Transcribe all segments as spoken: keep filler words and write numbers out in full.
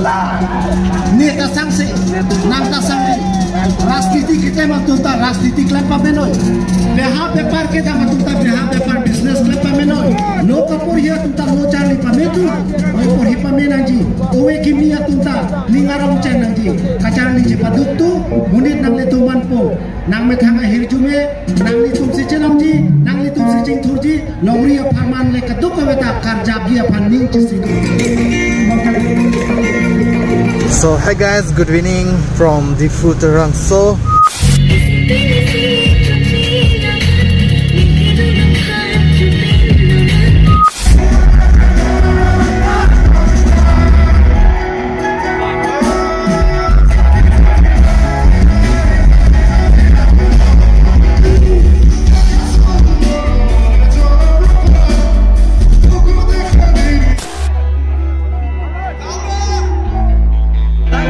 Neta sangse, nangta sangri. Rajniti keklem atum ta rajniti klem pamenoi. Beha bepar kedam atum ta beha bepar business klem pamenoi. Lo kaporhi atum ta lo charli pametu. Oi porhi pame nangji. Ove kimi atum ta ning arong chen nangji. Kacharliji paduktu, monit nanglitum manpo. Nangmethang ahirjume, nanglitum si chelongji, nanglitum si chingthurji, longri apharman le kaduk kave ta karjapji aphan ning chisi. So, hi guys, good evening from Diphu Taralangso.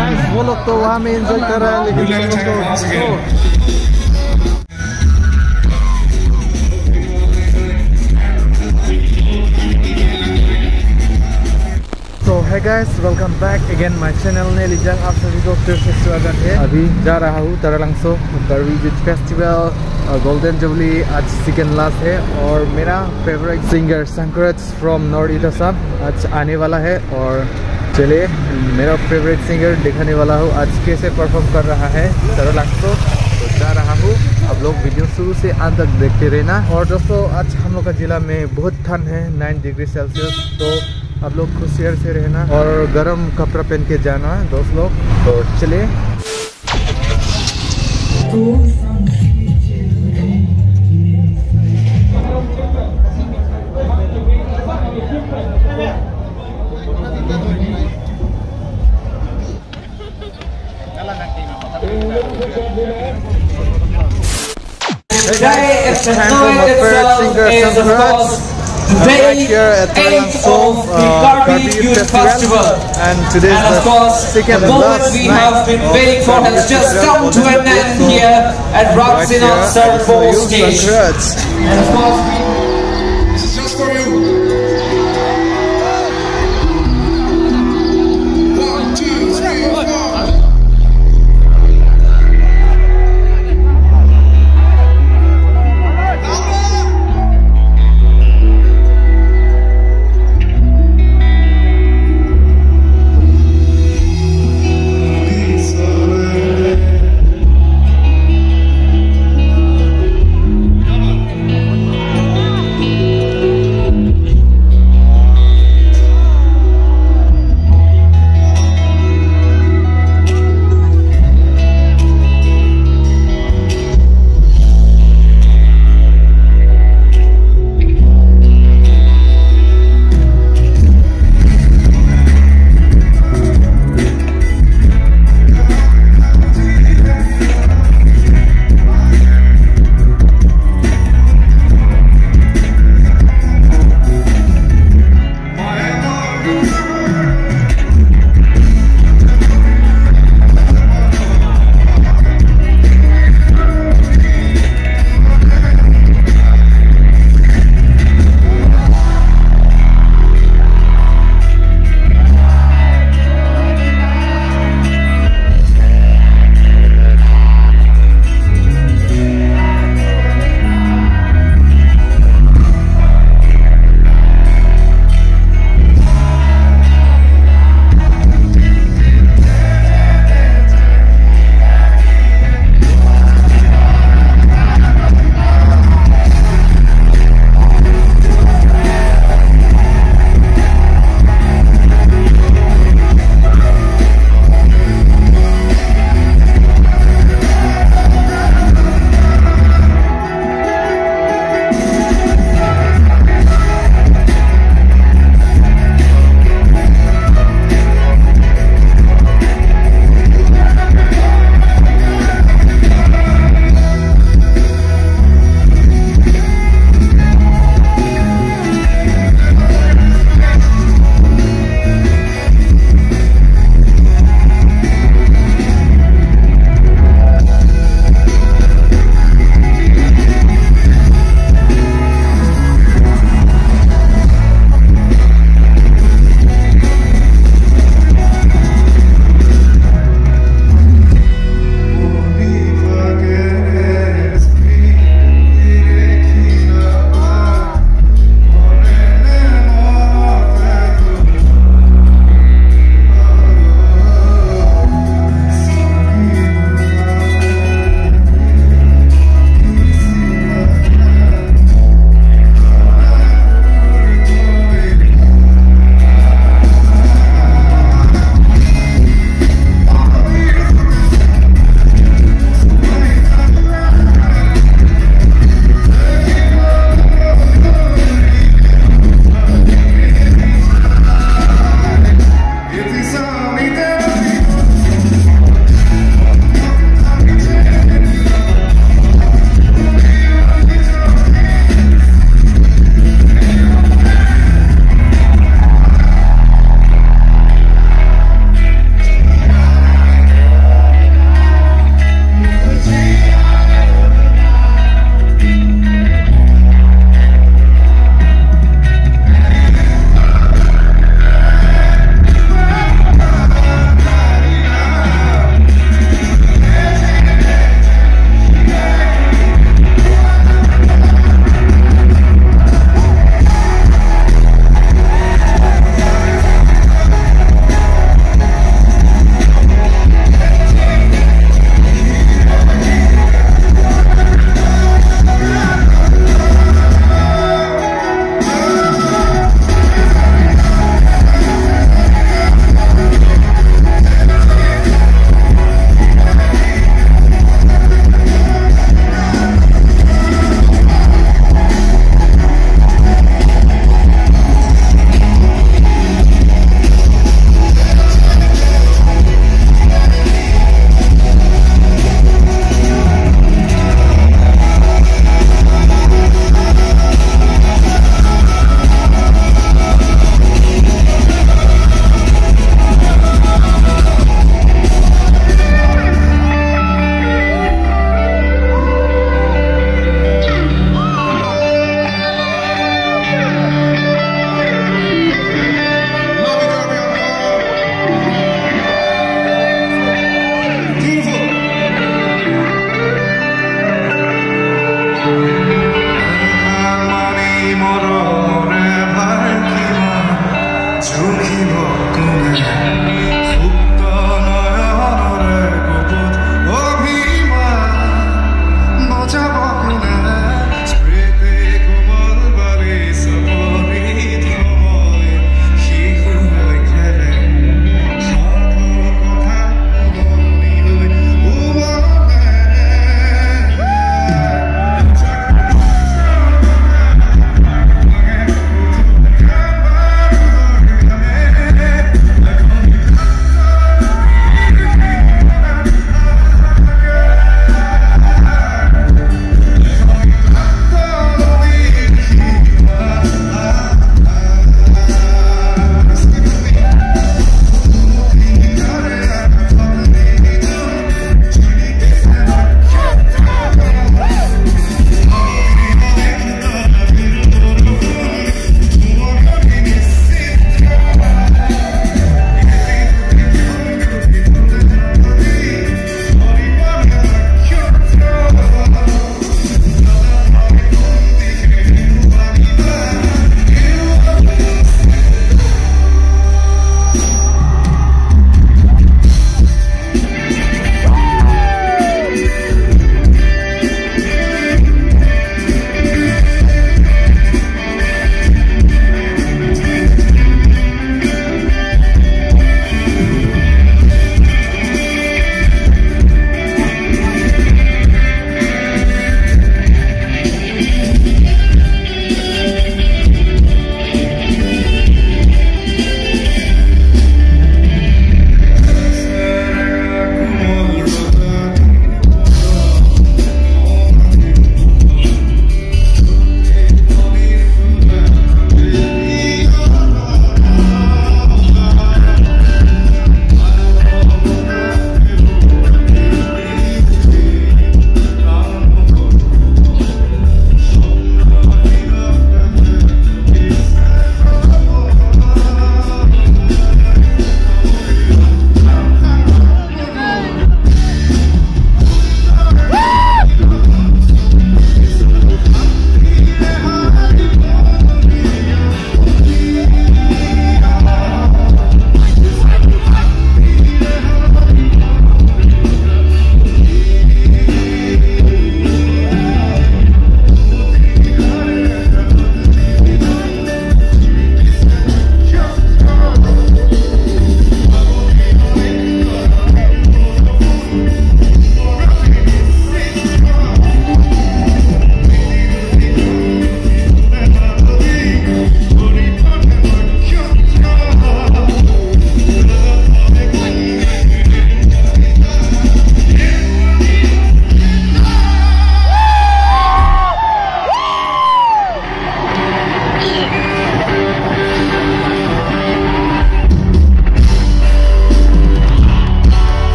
Guys, वो लोग तो वहाँ में एंजॉय कर रहा है, लेकिन हम लोग तो So hey guys, welcome back again my channel Nelijang, आप सभी को फिर से स्वागत है। अभी जा रहा हूँ Taralangso Karbi Youth Festival, golden jubilee आज सेकंड लास्ट है और मेरा फेवरेट सिंगर शंकराज from North East Assam आज आने वाला है। और चलिए, मेरा फेवरेट सिंगर दिखाने वाला हूँ आज कैसे परफॉर्म कर रहा है तारालांगसो। तो जा रहा हूँ, आप लोग वीडियो शुरू से अंत तक देखते रहना। और दोस्तों, आज हम लोग का जिला में बहुत ठंड है, नाइन डिग्री सेल्सियस, तो आप लोग होशियार से रहना और गर्म कपड़ा पहन के जाना दोस्त लोग। तो चलिए। Today, it's a night itself is, of course, the day eight of the Karbi Youth Festival. And today is the second last night of the Karbi Youth Festival. And of course, the moment we have been waiting for has just come to an end here at Rangsina Sarpo stage. And of course, we This is just for you. One, two, three, four.